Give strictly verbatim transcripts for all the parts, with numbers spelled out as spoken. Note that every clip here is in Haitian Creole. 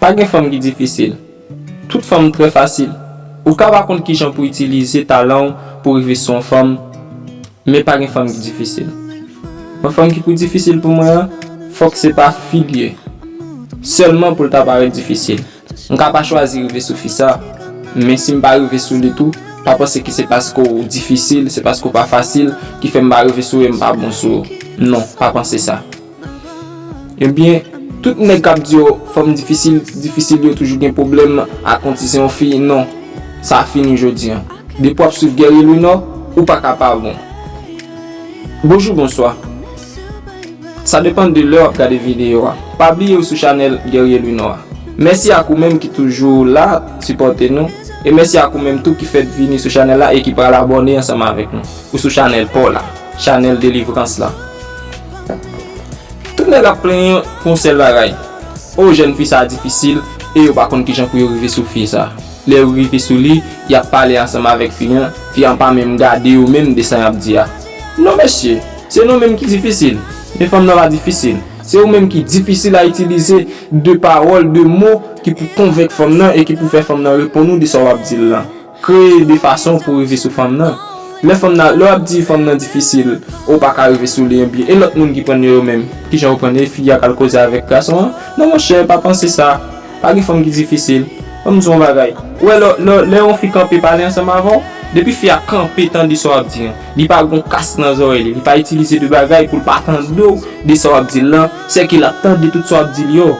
Pa gen fanm ki difisil. Tout fanm trè fasil. Ou ka pa konn kijan pou itilize talan w pou rive sou yon fanm, men pa gen fanm ki difisil. Yon fanm ki pou difisil pou mwen an, fòk se pa fi l ye. Sèlman pou l ta parèt difisil. M ka pa chwazi rive sou fi sa, men si m pa rive sou li tou, pa panse ke se paske w difisil, se paske w pa fasil ki fè m pa rive sou ou e m pa bon sou ou. Non, pa panse sa. Ebyen, tout nèg k ap di yo fanm difisil, difisil yo toujou gen pwoblèm ak yon ti se yon fi, non. Sa fini jodi an. Depi w ap swiv Guerrier Louinor, ou pa ka pa bon. Bonjou, bonswa. Sa depann de lè w ap gade videyo a. Pa bliye ou sou chanèl Guerrier Louinor a. Mèsi ak ou menm ki toujou la sipòte nou. E mèsi ak ou menm tou ki fèk vini sou chanèl la e ki pral abòne ansanm avèk nou. Ou sou chanèl pa w la. Chanèl delivrans la. Tout nèg ap plenyen pou yon sèl bagay. O, jèn fi sa difisil, e yo pa konn kijan pou yo rive sou fi sa. Lè yo rive sou li, y ap pale ansanm avèk fi an, fi an pa menm gade yo menm de sa y ap di a. Non mesye, se nou menm ki difisil, men fanm nan pa difisil. Se ou menm ki difisil a itilize de pawòl, de mo ki pou konvenk fanm nan e ki pou fè fanm nan reponn ou de sa w ap di l lan. Kreye de fason pou rive sou fanm nan. Lè fanm nan, lè w ap di fanm nan difisil, ou pa ka rive sou li ebyen. E lòt moun ki pran yo menm, kijan yo pran yo? E fi a k al koze avèk gason an? Non monchè, pa panse sa. Pa gen fanm ki difisil. Ban m di w yon bagay. Ou wè lè, lè, lè yon fi kanpe pale ansanm avè w, depi fi a kanpe tande sa w ap di an, li pa gon kas nan zòrèy li, li pa itilize de bagay pou l pa tande w de sa w ap di l lan, sèke l ap tande tout sa w ap di l yo.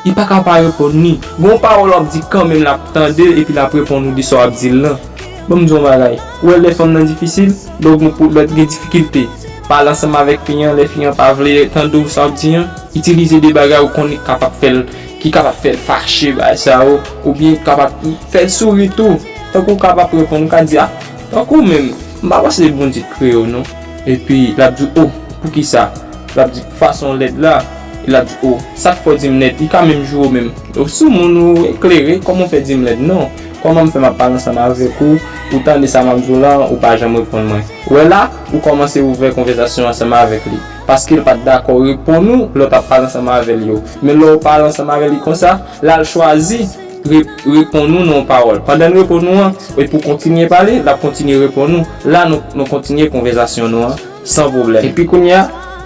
Li pa ka pa reponn li. Gon pawòl w ap di kanmenm l ap tande epi l ap reponn ou de sa w ap di l lan. Ban m di w yon bagay. Ou wè lè fanm nan difisil, lè w gen pou, lè w gen difikilte, pale ansanm avèk fi an, lè fi an pa vle tande w sa w ap di an, itilize de bagay ou konnen ki kapab fè l, ki kapab fè l fache, bagay sa yo, oubyen kapab fè l souri tou. Tankou w kapab reponn, ou ka di, a, tankou w menm, m pa panse Bondye t kreye w non. Epi l ap di w, o, poukisa? L ap di, fason w lèd la. E l ap di, o, sa k fè w di m lèd? Li ka menm joure w menm. Ou soumoun, ou eklere, kòman w fè di m lèd? Non. Kòman m fè m ap pale ansanm avèk ou, ou tande sa m ap di w lan, ou pa janm reponn mwen? Ou wè la, ou kòmanse ouvè konvèsasyon ansanm avèk li. Paske l pa t dakò reponn ou lè w t ap pale ansanm avè l yo. Men lè w pale ansanm avè li konsa, l al chwazi re-, reponn ou nan yon pawòl. Pandan l reponn ou an, epi w kontinye pale, l ap kontinye reponn ou. La, nou, nou kontinye konvèsasyon nou an san pwoblèm. Epi kounye a,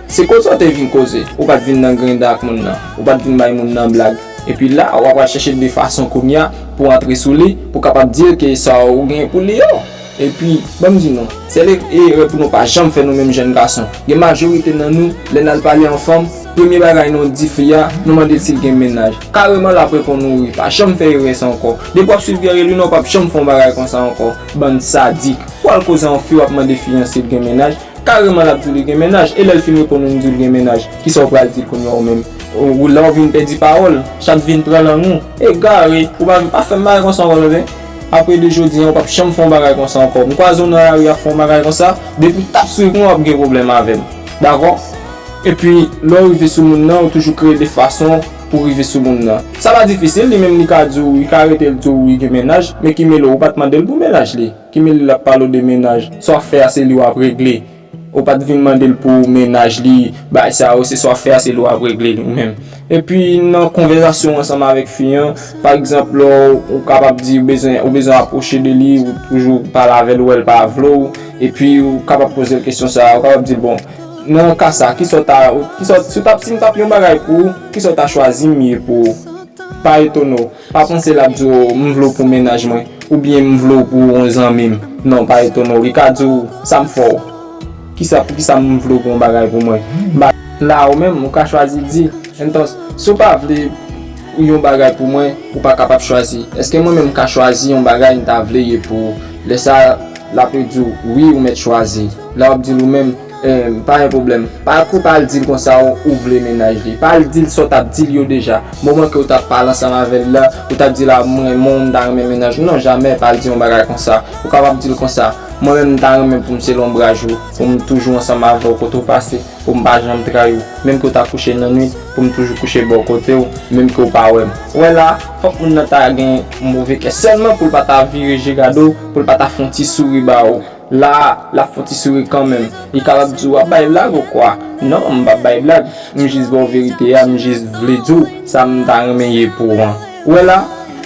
se koze w te vin koze. Ou pa t vin nan grenda ak moun nan. Ou pa t vin bay moun nan blag. Epi la, w ap al chèche de fason kounye a pou antre sou li, pou kapab di l ke sa ou gen pou li yo. Epi, ban m di nou, sèl e-, erè pou nou pa janm fè nou menm jèn gason. Gen majorite nan nou, lè n al pale yon fanm, premye bagay nou di fi a, nou mande l si l gen mennaj. Kareman l ap reponn ou wi, pa janm fè erè sa ankò. Depi w ap swiv Guerrier Louinor, w p ap janm fè yon bagay konsa ankò. Bann sadik. W al koze yon fi, w ap mande fi an si l gen mennaj. Kareman l ap di w li gen mennaj, e lè l fin reponn ou, li di w li gen mennaj, kisa w pral di l kounye a ou menm? Ou, ou, lè w vin pèdi pawòl, chat vin pran lang ou. Egare, ou pa, pa fè m bagay konsa ankò tande. Apre de jodi an, ou p ap janm fè yon bagay konsa ankò. M kwaze w nan lari ap fè yon bagay konsa, depi w t ap swiv mwen, w ap gen pwoblèm avè m. Dakò? Epi, lè w rive sou moun nan, ou toujou kreye de fason pou w rive sou moun nan. Sa pa difisil, li menm li ka di w, li ka rete l di w li gen mennaj, men ki mele w, ou pa t mande l pou mennaj li. Ki mele l ap pale w de mennaj? Sa w ap fè a se li w ap regle. Ou pa t vin mande l pou mennaj li, bagay sa yo, se sa w ap fè a se li w ap regle li ou menm. Epi nan konvèsasyon w ansanm avèk fi an, pa egzanp, lè w, ou kapab di ou bezwen, ou bezwen apwoche de li, ou toujou pale avè l, ou wè l pa vle w, epi ou kapab poze l kesyon sa a, ou kapab di l, bon, nan ka sa, kisa w ta, kisa w, si w t ap, si m t ap yon bagay pou ou, kisa w ta chwazi m ye pou ou? Pa etone w. Pa panse l ap di w, m vle w pou mennaj mwen, oubyen m vle w pou yon zanmi m. Non, pa etone w. Li ka di w, sa m fè w? Kisa, poukisa m vle w pou yon bagay pou mwen? M pa, la ou menm, ou ka chwazi di, entonces, si w pa vle yon bagay pou mwen, ou pa kapab chwazi. Èske mwen menm m ka chwazi yon bagay m ta vle ye pou ou? Lè sa a, l ap di w, wi, ou mèt chwazi. La w ap di l ou menm, Eh, pa gen pwoblèm. Pa kou pa al di l konsa ou, ou vle mennaj li. Pa al di l sa w t ap di l yo deja. Moman ke w t ap pale ansanm avè l la, ou t ap di l a, m renmen w, m ta renmen mennaj ou. Non, jamè, pa al di yon bagay konsa. Ou kapab di l konsa, mwen menm, m ta renmen pou m se lonbraj ou, pou m toujou ansanm avè w kote w pase, pou m pa janm trayi w. Menm ke w ta kouche nan nwit, pou m toujou kouche bò kote w, menm ke w pa wè m. Ou wè la, fòk moun nan ta gen move kè sèlman pou l pa ta vire je gade w, pou l pa ta fè yon ti souri ba w. La, l ap fè yon ti souri kanmenm. Li kapab di w, w ap bay blag ou kwa? Non, m p ap bay blag. M jis ba w verite a, m jis vle di w sa m ta renmen ye pou w an. Ou wè la,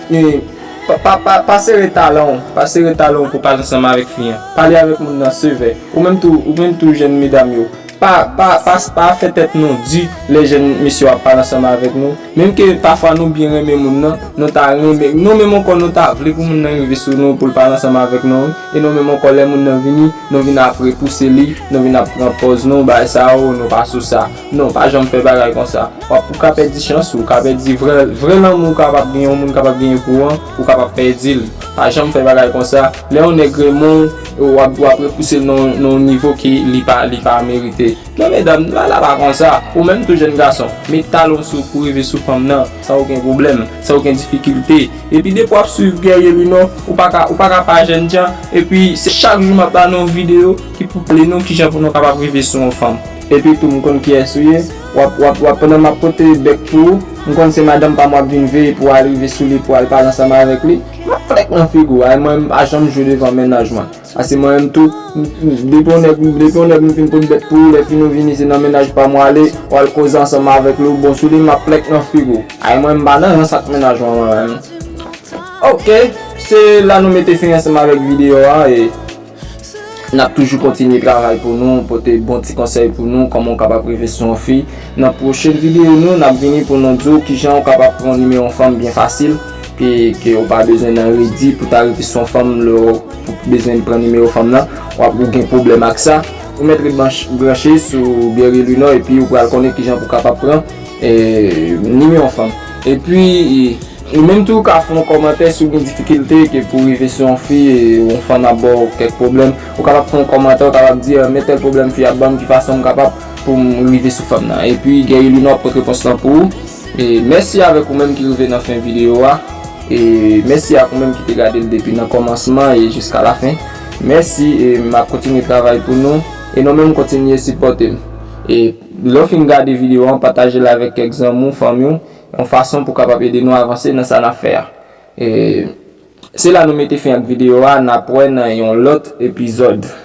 e, pa, pa, pa, pa sere talan w, pa sere talan w pou pale ansanm avèk fi an. Pale avèk moun nan sevè. Ou menm tou, ou menm tou jèn medam yo. Pa, pa, pa, pa fè tèt nou di lè jèn mesye ap pale ansanm avèk nou. Menm ke pafwa nou byen renmen moun nan, nou ta renmen, nou menm ankò nou ta vle pou moun nan rive sou nou pou l pale ansanm avèk nou, e nou menm ankò lè moun nan vini, nou vin ap repouse li, nou vin ap pran pòz nou, bagay sa yo, nou pa sou sa. Non, pa janm fè bagay konsa. W ap, ou ka pèdi chans ou, ou ka pèdi vrè, vrè lanmou ou kapab genyen, yon moun kapab genyen pou ou an, ou kapab pèdi l. Pa janm fè bagay konsa. Lè yon nèg renmen w, w ap, w ap repouse l nan, nan yon nivo ke li pa, li pa merite. Non, medam, bagay la pa konsa. Ou menm tou jèn gason, met talan w sou pou rive sou fanm nan, san okenn pwoblèm, san okenn difikilte. Epi depi w ap swiv Guerrier Luno, ou pa ka, ou pa ka pa jèn jan. Epi se chak jou m ap ba nou yon videyo ki pou pale nou kijan pou nou kapab rive sou yon fanm. Epi tou, m konn kiyès ou ye. W ap, w ap, w ap, pandan m ap pote bèk pou ou, m konn se madanm pa m w ap vin veye pou w al rive sou li, pou w al pale ansanm avèk li. M ap flèk nan figi w, ay mwen, m pa janm jwe devan mennaj mwen. Paske mwen menm tou, m, m, depi yon nèg, depi yon nèg m fin pot bèt pou ou, lè fin ou vini, se nan mennaj pa m w ale, w al koze ansanm avèk li, ou bon sou li, m ap flèk nan figi w. Ay mwen, m pa nan rans ak mennaj mwen, mwen menm. Ok, se la nou mete fen ansanm avèk videyo a, e n ap toujou kontinye travay pou nou, pote bon ti konsèy pou nou, kòman w kapab rive sou yon fi. Nan pwochen videyo nou, n ap vini pou nou di w kijan w kapab pran nimewo yon fanm byen fasil, ke, ke w pa bezwen nan redi pou ta rive sou yon fanm, lè w bezwen pran nimewo fanm nan, w ap, ou gen pwoblèm ak sa. Ou mèt ret branch-, branche sou Guerrier Luno, epi ou pral konnen kijan pou kapab pran, e, nimewo fanm. Epi, ou menm tou ka fè yon kòmantè si w gen difikilte ke pou rive sou yon fi, e, yon fanm ap ba w kèk pwoblèm. Ou kapab fè yon kòmantè, ou kapab di, "Ah, men tèl pwoblèm fi ap ban m, ki fason m kapab pou m rive sou fanm nan?" Epi, Guerrier Luno ap pot repons lan pou ou. E mèsi avèk ou menm ki rive nan fen videyo a. E mèsi ak ou menm ki te gade l depi nan kòmansman e jiska lafen. Mèsi, e m ap kontinye travay pou nou. E nou menm kontinye sipòte m. E lè w fin gade videyo an, pataje l avèk kèk zanmi w, fanmi w, yon fason pou kapab ede nou avanse nan sa n ap fè a. E se la nou mete fen ak videyo a, n ap wè nan yon lòt epizòd.